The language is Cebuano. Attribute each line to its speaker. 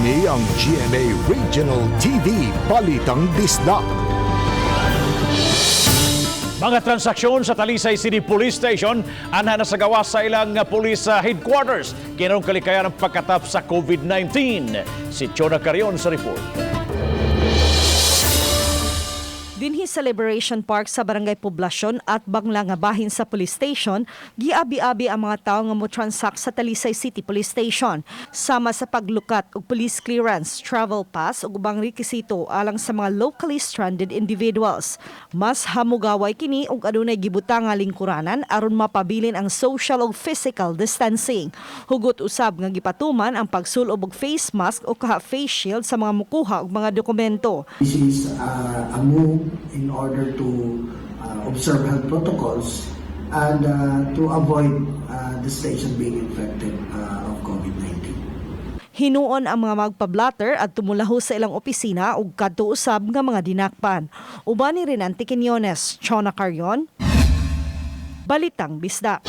Speaker 1: Kini ang GMA Regional TV Balitang Bisdak.
Speaker 2: Mga transaksyon sa Talisay City Police Station ana na sa gawas sa ilang police headquarters. Kinarong kalikayan ang pagkatap sa COVID-19. Si Chona Carion sa report.
Speaker 3: Dinhi sa Liberation Park sa Barangay Poblacion at bangla nga bahin sa police station, giabi-abi ang mga tawo nga mo-transact sa Talisay City Police Station sama sa paglukat og police clearance, travel pass ug ubang rekisito alang sa mga locally stranded individuals. Mas hamugaway kini ug adunay gibutang nga lingkuranan aron mapabilin ang social ug physical distancing. Hugot usab nga gipatuman ang pagsulob og face mask o kaha face shield sa mga mukuha og mga dokumento.
Speaker 4: This is a move in order to observe health protocols and to avoid the station being infected of COVID-19.
Speaker 3: Hinuon ang mga magpa-blotter at tumulaho sa ilang opisina ug kadto usab nga mga dinakpan. Uban ni Renante Quiñones, Chona Carion, Balitang Bisdak.